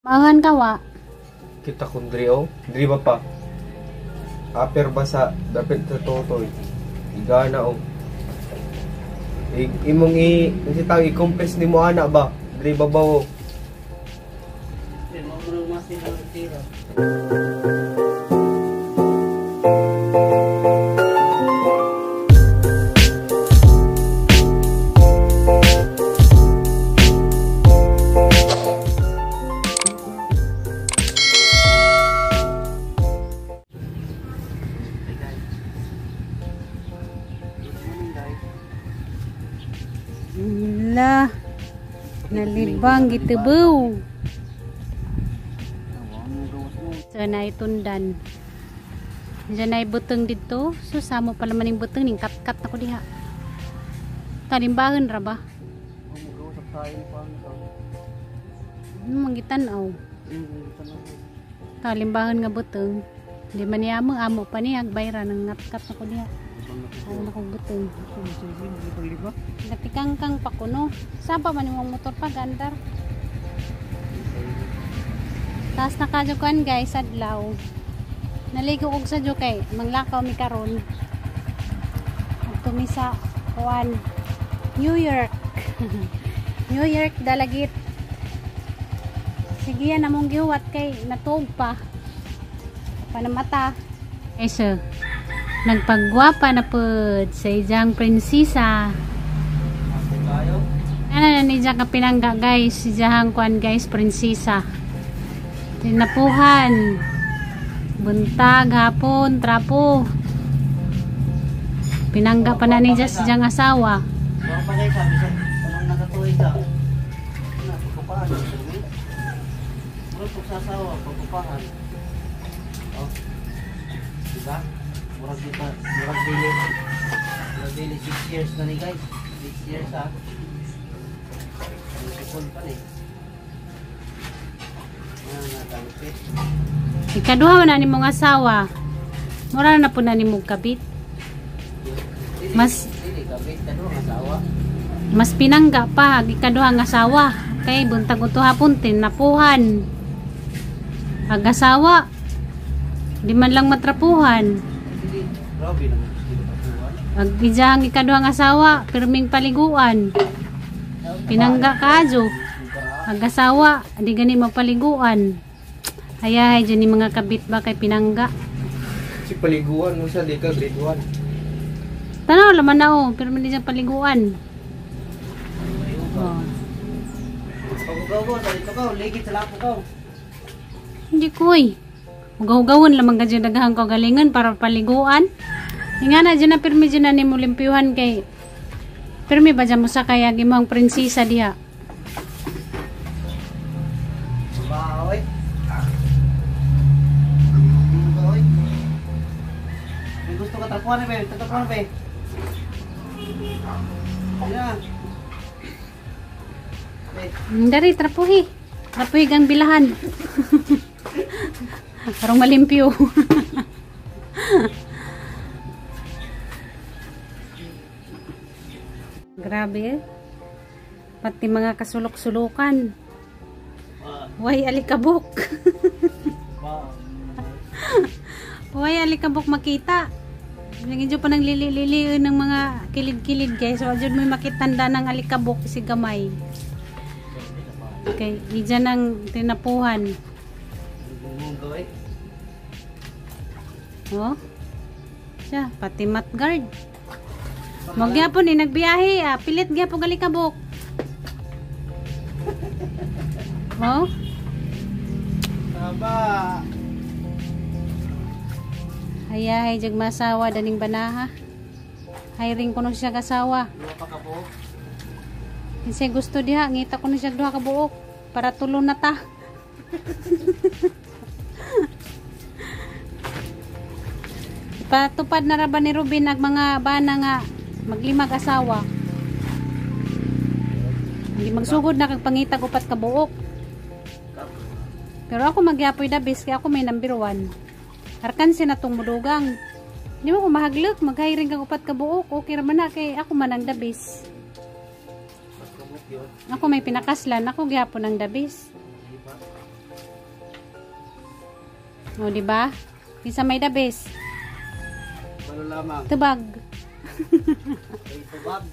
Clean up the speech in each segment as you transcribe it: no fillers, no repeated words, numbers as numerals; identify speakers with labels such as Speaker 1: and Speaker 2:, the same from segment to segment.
Speaker 1: Maangan ka wa.
Speaker 2: Kita kung diri oh. Diri ba pa? Aper ba sa dapit sa totoy? Igana oh. Imong i kasi tawag i-compress nimo ana ba? Diri babaw oh.
Speaker 1: La, nalibang gitubaw. So na itundan. Diyan na ibutong dito. So samo pala maning butong ning kat-kat na ko diha. Talimbahan ra ba? Mangitan-aw. Talimbahan nga butong. Di man niya amo, amo pa niya bayra nang ngat-kat na ko diha. Ano na kong butong. Natikangkang pa ko no. Saan pa man yung motor pa gandar? Taas na kajukan guys, adlaw. Naligo og sa kay manglakaw mi karon. Adto mi sa kuan New York. New York Dalagit. Sige yan among gihuwat kay natuog pa. Panamata. Ay sir, nagpagwapa na pud sa ijang prinsesa. Ano na ni ka pinangga guys, si jahang kuan guys, prinsesa. Tinapuhan. Buntag, hapon, trapo. Pinangga pa na ni si jang asawa.
Speaker 3: Diba? Murag dili 6 years na ni guys. 6 years ha. Sukol pa ni.
Speaker 1: Ikaduha na ni mong asawa. Mura na po na ni mong kabit. Mas mas pinangga pa ikaduha nga asawa. Kay buntag uto hapon tinapuhan. Ag asawa di man lang matrapuhan. Ag ijang ikaduhang asawa, pirming paliguan. Pinangga kajo. Ag asawa, di gani mapaliguan. Ayahay dyan ni mga kabit ba kay pinangga.
Speaker 2: Si paliguan mo siya di ka grade 1.
Speaker 1: Tanaw laman na oh, pero hindi siya paliguan. Oh. Hindi ko eh. Ugaw-ugawon lamang ka dyan daghang kagalingan para paliguan. Nga na dyan na pirmi dyan na ni mo limpyuhan kay pirmi ba dyan mo sa kaya gimang prinsesa diha.
Speaker 3: Gusto ka trapuan be, tatrapuan be. Yeah.
Speaker 1: Dari trapuhi. Trapuhi gang bilahan. Parang malimpyo. Grabe eh. Pati mga kasulok-sulukan. Way alikabok. Way alikabok makita. Medyo pa nang lili-lili ng mga kilid-kilid guys. So adyo may makitanda ng alikabok si gamay. Okay, iyan ang tinapuhan. Oh. Siya, pati mat guard. Magyapon eh nagbiyahe, ah, pilit gyapon alikabok. Oh.
Speaker 3: Taba.
Speaker 1: Ayahay jag masawa daning banaha. Hiring ko no siya kasawa. Kasi gusto diha ngita ko no siya duha ka buok para tulo na ta. Patupad na ra ba ni Ruben ag mga bana nga maglimag asawa. Hindi magsugod na kag pangitag upat ka buok. Pero ako magyapoy dabis kay ako may number 1. Arkansi na tong mudugang. Hindi mo ko mahaglok, mag-hiring kag upat ka buok. Okay ra man na kay ako man ang dabis. Ako may pinakaslan, ako gyapon ang dabis. O, di ba? Kinsa may the best?
Speaker 3: Balo lamang.
Speaker 1: Tubag.
Speaker 3: Ay, tubag.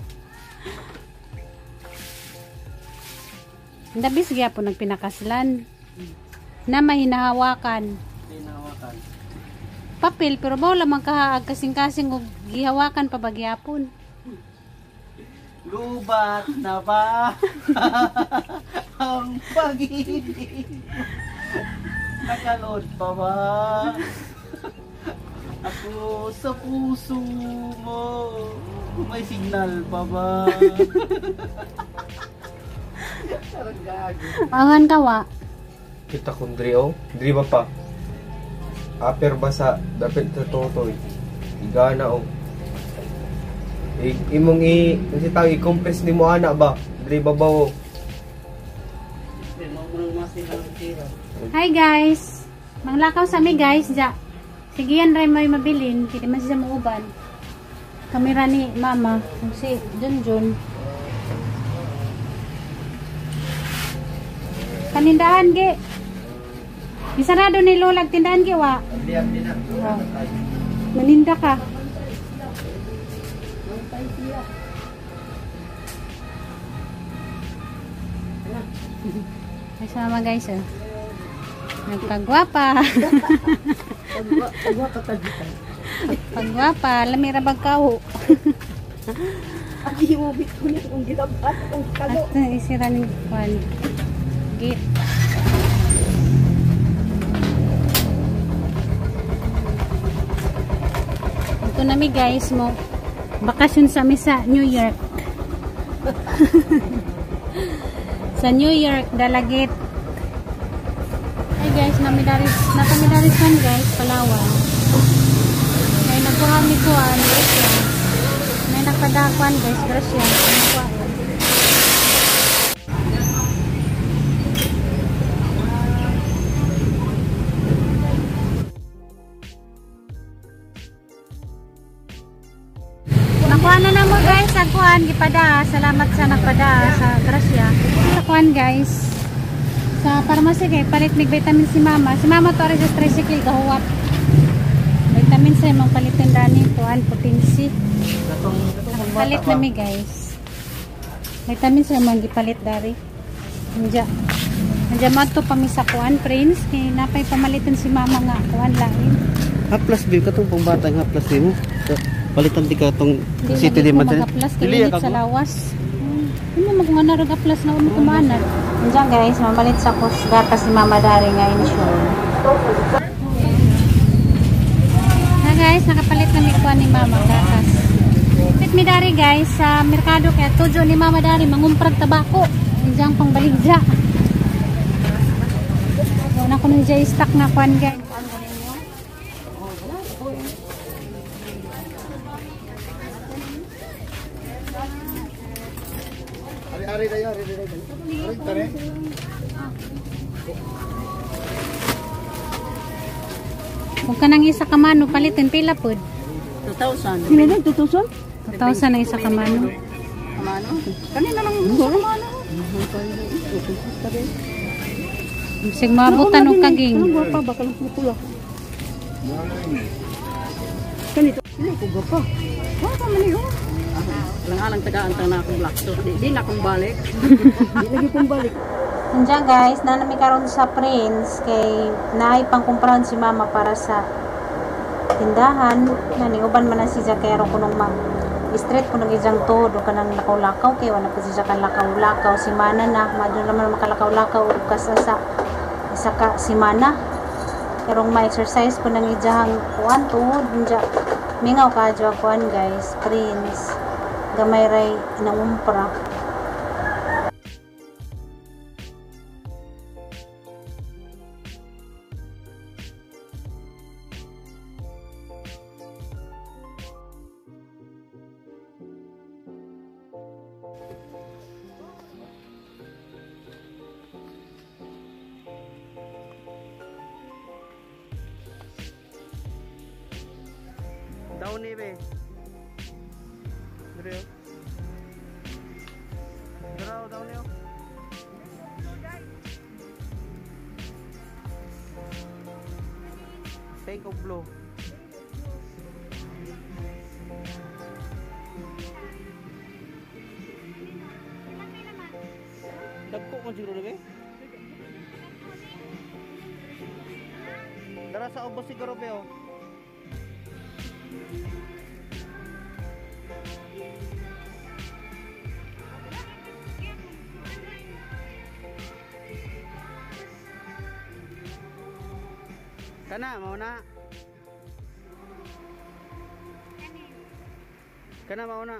Speaker 1: The best gyapon nagpinakaslan. Na may hinahawakan.
Speaker 3: Hinahawakan.
Speaker 1: Papel pero bao lamang kahaag kasing-kasing og gihawakan pa ba gyapon.
Speaker 3: Lubat na ba ang pag-ibig? Nakalod pa ba ako sa puso mo? May signal pa ba? Parang gago.
Speaker 1: Angan ka wa.
Speaker 2: Kita kung diri oh. Diri ba pa? Upper ba sa dapit sa totoy. Igana oh. Imong i kasi tawag i-compress nimo ana ba? Diri babaw oh.
Speaker 1: Hi guys. Manglakaw sa mi guys ja. Sige yan ray may mabilin, kini man siya muuban. Kamera ni mama, ug si Junjun. Panindahan ge. Isarado ni Lola ang tindahan ge wa.
Speaker 2: Abli na.
Speaker 1: Oh. Maninda ka. Ay, sama guys oh. Nagpagwapa. Pagwapa, lamira bagkaw.
Speaker 4: Agi mo bito niya kung ginabat kung kalo.
Speaker 1: At isira ni Juan. Gate. Ito na mi guys mo. Bakasyon sa mi sa New York. Sa New York, Dalagit. Hi guys, namidaris, napamidaris man guys, Palawan. May nagkuha mi kuan, grasya. May nagpadakuan guys, grasya. Nagkuha. Nakuha na namo guys, ang kuan gipada. Salamat sa nagpada sa grasya. Sa kuan guys. Sa pharmacy kay palit mig vitamin si mama. Si mama to sa tricycle gahuwat. Vitamin sa imong palitin dani kuan potency. Palit na mi guys. Vitamin sa imong gipalit dari. Anja. Anja madto pa mi sa kuan Prince kay napay pamalitan si mama nga kuan lain.
Speaker 3: Haplas B katong pangbata nga haplas B mo. Palitan di ka tong city di man.
Speaker 1: Haplas kay init sa lawas. Ano magmana rog haplas na uno kumana. Andiyan guys, mamalit sa gatas ni Mama Dari nga insure. Na guys, nakapalit na mi kuan ni Mama gatas. Pit mi dari guys sa merkado kaya tujo ni Mama Dari mangumprag tabako. Andiyan pang baligya. Wala ko nang stock na kuan guys. Kung kanang isa ka mano palitin pila pod?
Speaker 4: 2,000. Hindi na 2,000?
Speaker 1: 2,000 ang isa ka mano.
Speaker 4: Kamano? Kanina lang isa ka mano.
Speaker 1: Sig maabutan og kaging.
Speaker 4: Anong gwapa ba kanang pula? Kanito. Dili ko gwapa. Gwapa man ni oh. Alang-alang tagaan ta na akong black suit. Di na akong balik. Di lagi kong balik.
Speaker 1: Andiyan guys, nanami karon sa Prince kay naay pangkumprahan si mama para sa tindahan. Nani uban man na si Jakero kunong ma street kunong ijang tuhod o kanang lakaw-lakaw kay wala pa siya kan lakaw-lakaw si mana na madyo naman makalakaw-lakaw ug kasa sa isa ka simana. Pero ma-exercise ko nang ijang kuan tuhod unja mingaw ka adyo kuan guys, Prince. Gamay ray nangumpra.
Speaker 3: Downy be. Dre. Draw downy. Pink o blue. Dagko man siguro be. Dara sa ubos siguro be oh. Kana mao na. Kana mao na.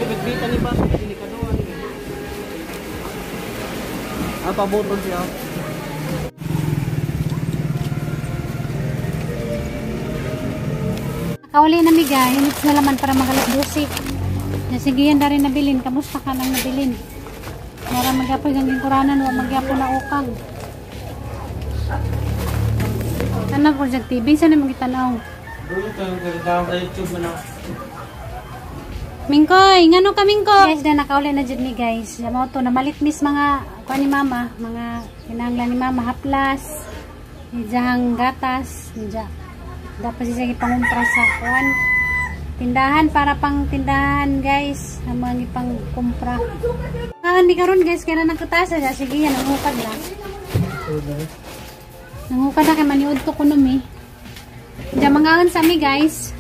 Speaker 3: Bitbitan ni ba? Delikado ani. Ah, pabuton siya.
Speaker 1: Nakauli na mi guys, minutes na laman para magalas 12. Ya, sige yan na rin nabilin. Kamusta ka nang nabilin? Mara magyapoy gang gingkuranan, wa magyapon na ukang. Tanaw ko dyan TV, saan na magitanaw?
Speaker 3: YouTube na.
Speaker 1: Mingkoy, ngano ka Mingkoy? Guys, na nakauli na jud mi guys. Mao to namalit mis mga kuan ni mama, mga kinahanglan ni mama haplas, ijahang gatas, ija. Dapat siya gipangumpra sa kuan tindahan para pang tindahan guys, ang mga gipangkumpra. Kaan mi karon guys, kaya na nagkutasa siya. Sige, yan nangukad na. Nangukad na kay maniud to kuno mi. Diya mangaon sa mi guys.